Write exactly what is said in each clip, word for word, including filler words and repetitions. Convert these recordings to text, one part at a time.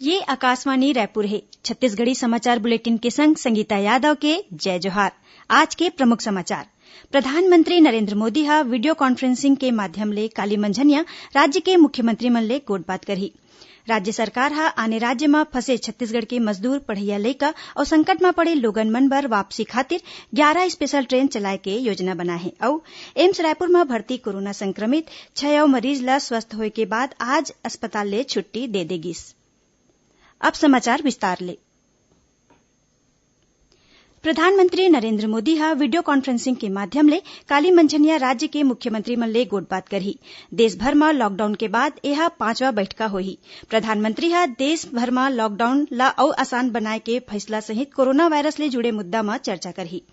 ये आकाशवाणी रायपुर हे। छत्तीसगढ़ी समाचार बुलेटिन के संग संगीता यादव के जय जोहार। आज के प्रमुख समाचार। प्रधानमंत्री नरेंद्र मोदी ह वीडियो कॉन्फ्रेंसिंग के माध्यम ले काली मंझनिया राज्य के मुख्यमंत्री मन ले गोठबात करही। राज्य सरकार ह आने राज्य म फंसे छत्तीसगढ़ के मजदूर, पढ़इया लइका अउ संकट म पड़े लोगन मन बर वापसी खातिर ग्यारा स्पेशल ट्रेन चलाए के योजना बनाए हे अउ एम्स रायपुर म भर्ती कोरोना संक्रमित छै अउ मरीज ल स्वस्थ होए के बाद आज अस्पताल ले छुट्टी दे दे गिस। अब समाचार विस्तार ले। प्रधानमंत्री नरेंद्र मोदी ह वीडियो कॉन्फ्रेंसिंग के माध्यम ले काली मंझनिया राज्य के मुख्यमंत्री मन ले गोठबात करही। देश भर म लॉकडाउन के बाद एह पांचवा बैठका होही। प्रधानमंत्री ह देश भर म लॉकडाउन ल अउ आसान बनाए के फैसला सहित कोरोना वायरस ले जुड़े मुद्दा म चर्चा करही।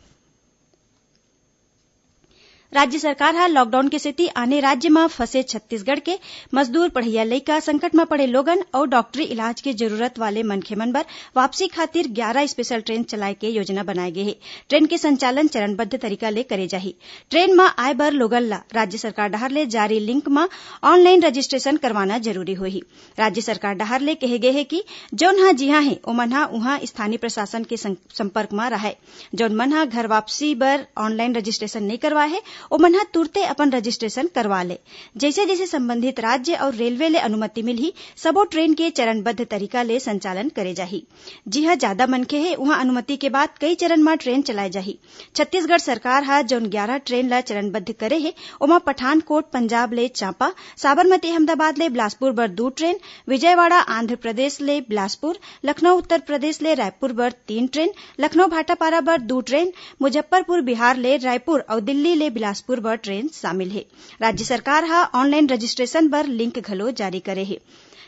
राज्य सरकार ह लॉकडाउन के सेती आने राज्य म फंसे छत्तीसगढ़ के मजदूर, पढ़इया लइका, संकट म पड़े लोगन अउ डॉक्टरी इलाज के जरूरत वाले मनखे मन बर वापसी खातिर ग्यारा स्पेशल ट्रेन चलाए के योजना बनाए गे हे। ट्रेन के संचालन चरणबद्ध तरीका ले करे जाही। ट्रेन म आए बर लोगन ल राज्य सरकार डहार ले जारी लिंक म ऑनलाइन रजिस्ट्रेशन करवाना जरूरी होही। राज्य सरकार डहार ले कहे गे हे कि जउन ह जिहां हे, ओमन ह उहां स्थानीय प्रशासन के सं-, संपर्क म रहय। जउन मन ह घर वापसी बर ऑनलाइन रजिस्ट्रेशन नइ करवाए हे, ओमन ह तुरते अपन रजिस्ट्रेशन करवा ले। जइसे-जइसे संबंधित राज्य अउ रेलवे ले अनुमति मिलही, सबो ट्रेन के चरणबद्ध तरीका ले संचालन करे जाही। जिहां जादा मनखे हे, उहां अनुमति के बाद कई चरण म ट्रेन चलाए जाही। छत्तीसगढ़ सरकार ह जउन ग्यारा ट्रेन ल चरणबद्ध करे हे, ओमा पठानकोट, पंजाब ले चांपा, साबरमती अहमदाबाद ले बिलासपुर बर दू ट्रेन, विजयवाड़ा आंध्र प्रदेश ले बिलासपुर, लखनऊ उत्तर प्रदेश ले रायपुर बर तीन ट्रेन, लखनऊ भाटापारा बर दू ट्रेन, मुजफ्फरपुर बिहार ले रायपुर अउ दिल्ली ले बिलासपुर बर ट्रेन शामिल हे। राज्य सरकार ह ऑनलाइन रजिस्ट्रेशन बर लिंक घलो जारी करे हे।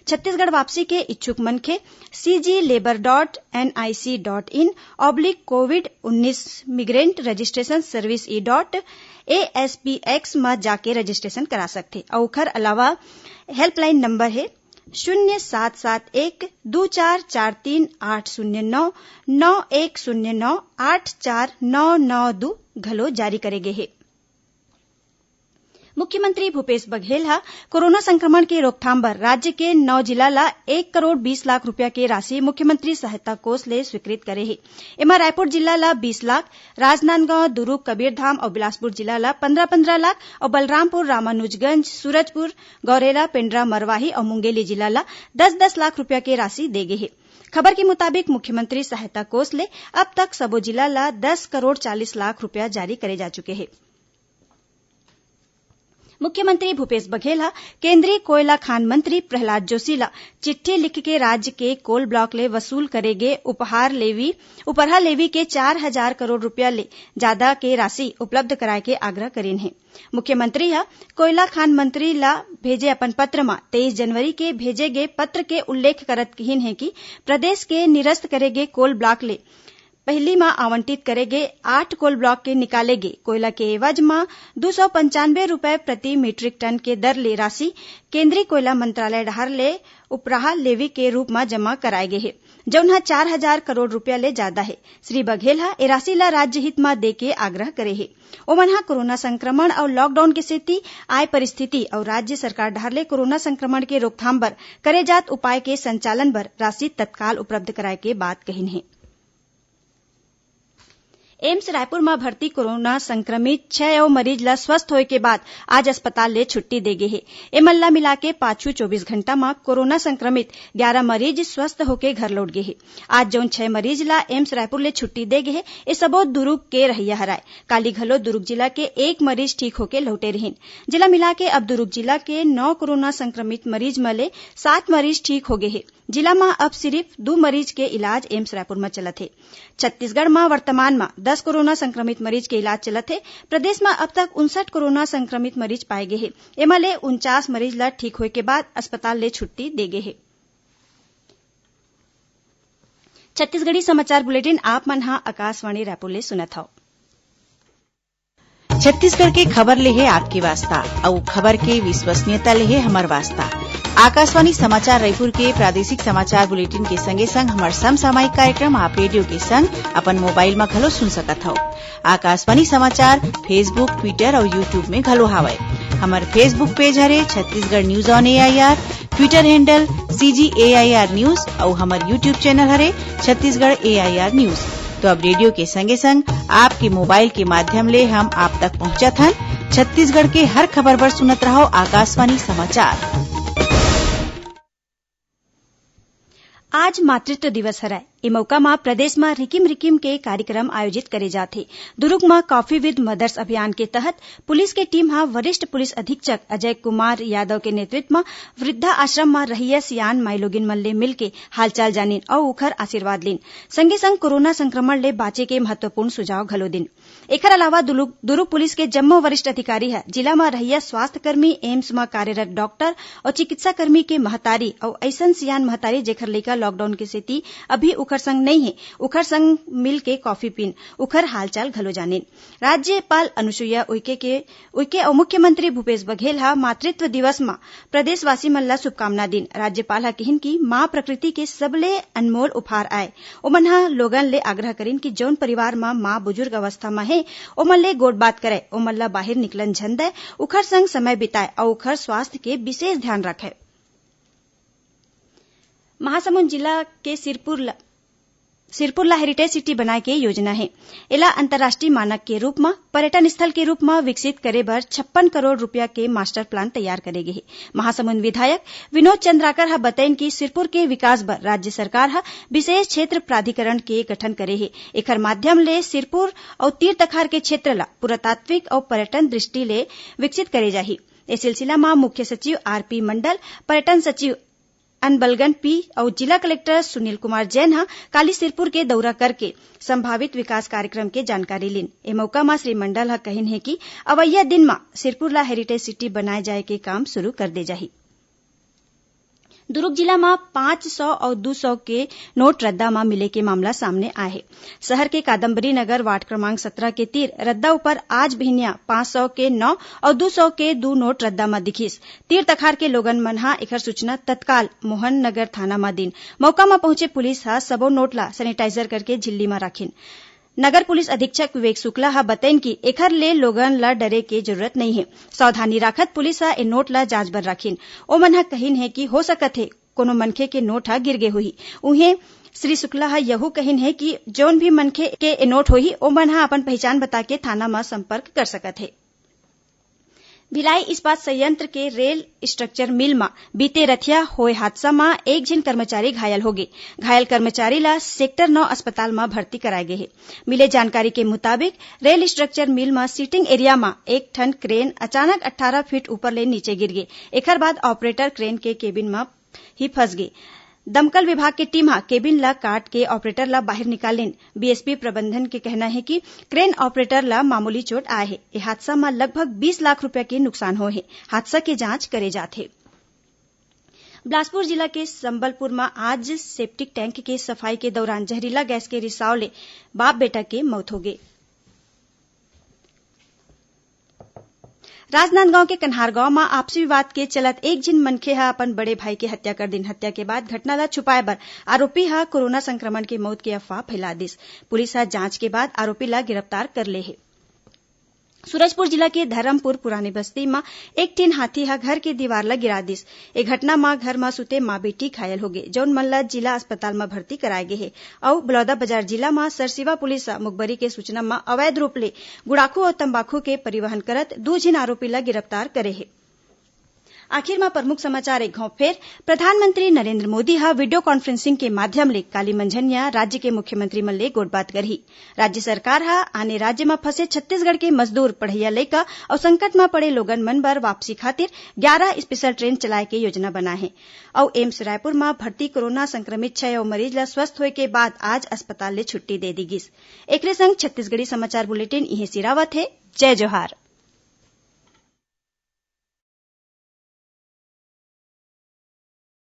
छत्तीसगढ़ वापसी के इच्छुक मनखे cglabour.nic.in/covid19migrantregistrationservice.aspx म जाके रजिस्ट्रेशन करा सकथे अउ ओखर अलावा हेल्पलाइन नंबर हे शून्य सात सात एक दू चार चार तीन आठ शून्य नौ, नौ एक शून्य नौ, आठ चार नौ नौ दू घलो जारी करे गे हे। मुख्यमंत्री भूपेश बघेल ह कोरोना संक्रमण के रोकथाम बर राज्य के नौ जिला ल एक करोड़ बीस लाख रूपिया के राशि मुख्यमंत्री सहायता कोष ले स्वीकृत करे हे। एमा रायपुर जिला ल बीस लाख, राजनांदगांव, दुरूग, कबीरधाम अउ बिलासपुर जिला ल पंद्रह पंद्रह लाख अउ बलरामपुर, रामानुजगंज, सूरजपुर, गौरेला, पेंड्रा, मरवाही अउ मुंगेली जिला ल दस दस लाख रूपिया के राशि दे गे हे। खबर के मुताबिक मुख्यमंत्री सहायता कोष ले अब तक सबो जिला ल दस करोड़ चालीस लाख रूपिया जारी करे जा चुके हे। मुख्यमंत्री भूपेश बघेल ह केंद्रीय कोयला खान मंत्री प्रहलाद जोशी ल चिट्ठी लिख के राज्य के कोल ब्लॉक ले वसूल करे गे उपहार लेवी, उपरहा लेवी के चार हजार करोड़ रूपिया ले जादा के राशि उपलब्ध कराए के आग्रह करीन हे। मुख्यमंत्री ह कोयला खान मंत्री ल भेजे अपन पत्र म तेईस जनवरी के भेजे गे पत्र के उल्लेख करत किहीन हे कि प्रदेश के निरस्त करे गे कोल ब्लॉक ले पहिली म आवंटित करे गे आठ कोल ब्लॉक के निकाले गे कोयला के एवज म दू सौ पंचानवे रुपए प्रति मीट्रिक टन के दर ले राशि केंद्रीय कोयला मंत्रालय डहार ले उपराहा लेवी के रूप म जमा कराए गे हे, जउन ह चार हजार करोड़ रुपया ले जादा हे। श्री बघेल ह ए राशि ल राज्य हित म दे के आग्रह करे हे। ओमन ह कोरोना संक्रमण अउ लॉकडाउन के सेती आए परिस्थिति अउ राज्य सरकार डहार ले कोरोना संक्रमण के रोकथाम बर करे जात उपाय के संचालन बर राशि तत्काल उपलब्ध कराए के बात कहिन हे। एम्स रायपुर म भर्ती कोरोना संक्रमित छै अउ मरीज ल स्वस्थ होए के बाद आज अस्पताल ले छुट्टी दे गे हे। एमन ल मिलाके पाछू चौबीस घंटा म कोरोना संक्रमित ग्यारा मरीज स्वस्थ होके घर लौट गे हे। आज जउन छै मरीज ल एम्स रायपुर ले छुट्टी दे गे हे, ए सबो दुरूग के रहइया हरय। काली घलो दुरूग जिला के एक मरीज ठीक होके लौटे रिहीन। जिला मिलाके अब दुरूग जिला के नौ कोरोना संक्रमित मरीज म ले सात मरीज ठीक होगे हे। जिला म अब सिरिफ दू मरीज के इलाज एम्स रायपुर म चलत हे। छत्तीसगढ़ म वर्तमान म दस कोरोना संक्रमित मरीज के इलाज चलत हे। प्रदेश म अब तक उनसठ कोरोना संक्रमित मरीज पाए गे हे। एमा ले उनचास मरीज ल ठीक होए के बाद अस्पताल ले छुट्टी दे गे हे। छत्तीसगढ़ी समाचार बुलेटिन आप मन ह आकाशवाणी रायपुर ले सुनत हव। छत्तीसगढ़ के खबर ले हे आपके वास्ता, अउ खबर के विश्वसनीयता ले हे हमर वास्ता। आकाशवाणी समाचार रायपुर के प्रादेशिक समाचार बुलेटिन के संगे संग हमर समसामयिक कार्यक्रम आप रेडियो के संग अपन मोबाइल म घलो सुन सकत हव। आकाशवाणी समाचार Facebook, Twitter अउ YouTube में घलो हावय। हमर Facebook पेज हरे Chhattisgarh News on A I R, Twitter handle CG AIR news अउ हमर YouTube चैनल हरे छत्तीसगढ़ एआईआर न्यूज। तो अब रेडियो के संगे संग आपके मोबाइल के माध्यम ले हम आप तक पहुंचत हन छत्तीसगढ़ के हर खबर बर सुनत रहव आकाशवाणी समाचार। आज मातृत्व दिवस हरय। ए मउका म प्रदेश म रिकिम रिकिम के कार्यक्रम आयोजित करे जात हे। दुरूग म कॉफी विद मदर्स अभियान के तहत पुलिस के टीम ह वरिष्ठ पुलिस अधीक्षक अजय कुमार यादव के नेतृत्व म वृद्धा आश्रम म रहइया सियान माईलोगिन मन ले मिलके हालचाल जानिन अउ उखर आशीर्वाद लीन। संगे संग कोरोना संक्रमण ले बांचे के महत्वपूर्ण सुझाव घलो दीन। एखर अलावा दुलु-, दुरूग पुलिस के जम्मो वरिष्ठ अधिकारी ह जिला म रहइया स्वास्थ्यकर्मी, एम्स म कार्यरत डॉक्टर अउ चिकित्साकर्मी के महतारी अउ अइसन सियान महतारी जेखर लइका लॉकडाउन के सेती अभी उखर संग नइ हे, उखर संग मिल के कॉफी पीन, उखर हालचाल घलो जानिन। राज्यपाल अनुसुईया उइके के, उइके अउ मुख्यमंत्री भूपेश बघेल ह मातृत्व दिवस म प्रदेशवासी मन ल शुभकामना दीन। राज्यपाल ह किहिन कि मां प्रकृति के सबले अनमोल उपहार आय। ओमन ह लोगन ले आग्रह करिन कि जउन परिवार म मां बुजुर्ग अवस्था म हे, ओमन ले गोठ बात करय, ओमन ल बाहिर निकलन झन दय, उखर संग समय बिताय अउ उखर स्वास्थ्य के विशेष ध्यान राखय। महासमुंद जिला के सिरपुर ल-, सिरपुर ला हेरिटेज सिटी बनाए के योजना हे। एला अंतर्राष्ट्रीय मानक के रूप म पर्यटन स्थल के रूप म विकसित करे बर छप्पन करोड़ रूपिया के मास्टर प्लान तैयार करे गे हे। महासमुंद विधायक विनोद चंद्राकर ह बतइन कि सिरपुर के विकास बर राज्य सरकार ह विशेष क्षेत्र प्राधिकरण के गठन करे हे। एखर माध्यम ले सिरपुर अउ तीर तखार के क्षेत्र ल पुरातात्विक अउ पर्यटन दृष्टि ले विकसित करे जाही। ए सिलसिला म मुख्य सचिव आरपी मंडल, पर्यटन सचिव अनबलगन पी अउ जिला कलेक्टर सुनील कुमार जैन ह काली सिरपुर के दौरा करके संभावित विकास कार्यक्रम के जानकारी लीन। ए मउका म श्री मंडल ह कहिन हे कि अवइया दिन म सिरपुर ला हेरिटेज सिटी बनाए जाए के काम शुरू कर दे जाही। दुरूग जिला म पांच सौ अउ दू सौ के नोट रद्दा म मिले के मामला सामने आए हे। शहर के कादम्बरी नगर वार्ड क्रमांक सत्रह के तीर रद्दा ऊपर आज बिहनिया पांच सौ के नौ अउ दू सौ के दू नोट रद्दा म दिखिस। तीर तखार के लोगन मन ह एखर सूचना तत्काल मोहन नगर थाना म दीन। मउका म पहुंचे पुलिस ह सबो नोट ला सैनिटाइजर करके झिल्ली म राखिन। नगर पुलिस अधीक्षक विवेक शुक्ला ह बतइन कि एखर ले लोगन ल डरे के जरूरत नइ हे। सावधानी राखत पुलिस ह ए नोट ल जांच बर राखिन। ओमन ह कहिन हे कि हो सकत हे कोनो मनखे के नोट ह गिर गे होही। उहें, श्री शुक्ला ह यहू कहिन हे कि जउन भी मनखे के ए नोट होही, ओमन ह अपन पहिचान बताके थाना म संपर्क कर सकत हे। भिलाई इस्पात संयंत्र के रेल स्ट्रक्चर मिल म बीते रथिया होय हादसा म एक झिन कर्मचारी घायल होगे। घायल कर्मचारी ल सेक्टर नौ अस्पताल म भर्ती कराए गे हे। मिले जानकारी के मुताबिक, रेल स्ट्रक्चर मिल म सीटिंग एरिया म एक ठन क्रेन अचानक अट्ठारह फीट ऊपर ले नीचे गिर गे। एखर बाद ऑपरेटर क्रेन के केबिन म ही फंस गे। दमकल विभाग के टीम ह केबिन ल काट के ऑपरेटर ल बाहिर निकालिन। बीएसपी प्रबंधन के कहना हे कि क्रेन ऑपरेटर ल मामूली चोट आए हे। ए हादसा म लगभग बीस लाख रूपिया के नुकसान होए हे। हादसा के जांच करे जात हे। बिलासपुर जिला के संबलपुर म आज सेप्टिक टैंक के सफाई के दौरान जहरीला गैस के रिसाव ले बाप बेटा के मौत होगे। राजनांदगांव के कन्हारगांव म आपसी विवाद के चलत एक झिन मनखे ह अपन बड़े भाई के हत्या कर दिन। हत्या के बाद घटना ल छुपाए बर आरोपी ह कोरोना संक्रमण के मौत के अफवाह फैला दिस। पुलिस ह जांच के बाद आरोपी ल गिरफ्तार कर ले हे। सूरजपुर जिला के धरमपुर पुरानी बस्ती म एक ठिन हाथी ह घर के दीवार ल गिरा दिस। ए घटना म घर म सुते मां बेटी घायल होगे, जउन मन ल जिला अस्पताल म भर्ती कराए गे हे। अउ बलौदाबाजार जिला म सरसीवा पुलिस ह मुखबरी के सूचना म अवैध रूप ले गुड़ाखू अउ तंबाकू के परिवहन करत दू झिन आरोपी ल गिरफ्तार करे हे। आखिर म प्रमुख समाचार एक घौं फेर। प्रधानमंत्री नरेंद्र मोदी ह वीडियो कॉन्फ्रेंसिंग के माध्यम ले काली मंझनिया राज्य के मुख्यमंत्री मन ले गोठबात करही। राज्य सरकार ह आने राज्य म फंसे छत्तीसगढ़ के मजदूर, पढ़इया लइका अउ संकट म पड़े लोगन मन बर वापसी खातिर ग्यारह स्पेशल ट्रेन चलाए के योजना बनाए हे। अउ एम्स रायपुर म भर्ती कोरोना संक्रमित छह अउ मरीज ल स्वस्थ होए के बाद आज अस्पताल ले छुट्टी दे दी गिस। एकरे संग छत्तीसगढ़ी समाचार बुलेटिन इहें सिरावत हे। जय जोहार।